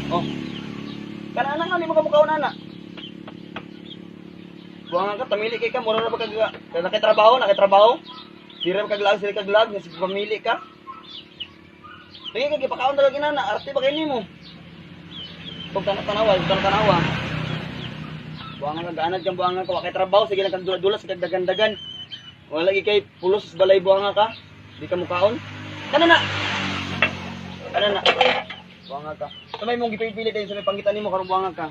Oh. Kana ana nga, di mo ka mukhaon ana. Buanga ka, tamili kay ka, mura na ba kag nakitrabaho, nakitrabaho. Sira ba kaglag, sira kaglag, nasi pamili ka. Sige ka, gipakaon talaga ginana, arte ba kay nimo? Pag tanawa, tanawa. Buanga ka, gaanad kang buanga ka, wa kay trabaho, sige lang kag dula-dula, sige kag dagan-dagan. Wala gi kay pulos sa balay buanga ka, di ka mukaon. Kana na. Kana na. Buanga ka. Sa may mong gipili tayo sa may pangitan nimo karon buanga ka.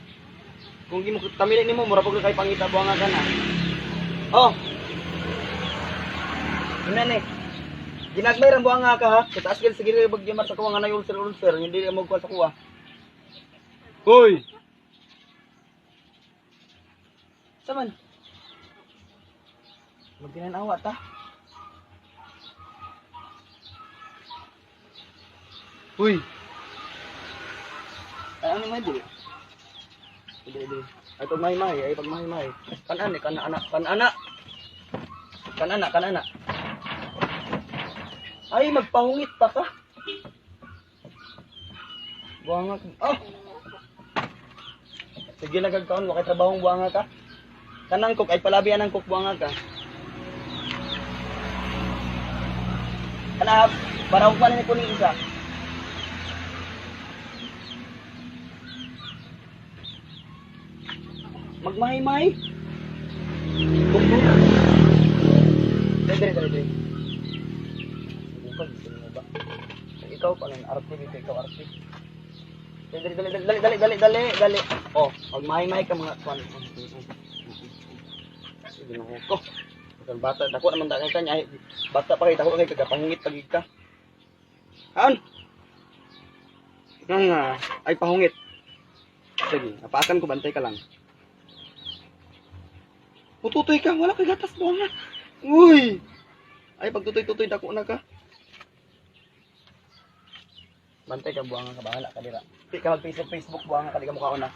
Kung gi mo tamili nimo mura pag kay pangita buanga ka na. Oh. Ina ni. Ginagmay ra buanga ka ha. Sa taas gid sige pag sa kuha nga na ulcer ulcer, hindi ka magkuha sa kuha. Hoy. Saman? Magtinanawa ta. Uy. Ay, ano may dili? Dili, dili. Ay, pag mahi-mahi, ay pag mahi-mahi. Kanan eh, kanana, kanana. Kanana, kanana. Ay, magpahungit pa ka. Buanga ka. Oh! Sige lang kagkaon, wakay trabahong buanga ka. Kanang kok, ay palabi anang kok buanga ka. Kanahap, para pa ni kuning isa. Magmahay-mahay. Tugtog. Dali, dali, dali, dali. Subukan, gusto mo ba? Kung ikaw pa nun, arte, dito ikaw arte. Dali, dali, dali, dali, dali, dali, dali, dali. Oh, magmahay-mahay ka mga kwan. Sige na ko. Ang bata, dako naman dagan kanya. Ay, bata pa kay dako kay kagapangit pagig ka. An? Nga nga, ay pahungit. Sige, apakan ko bantay ka lang. Pututoy ka, wala kay gatas mo nga. Uy! Ay, pagtutoy-tutoy, dako na ka. Bantay ka, buwangan ka, bahala ka dira. Di ka mag-Facebook, Facebook, buwangan ka, di ka mukha ko na.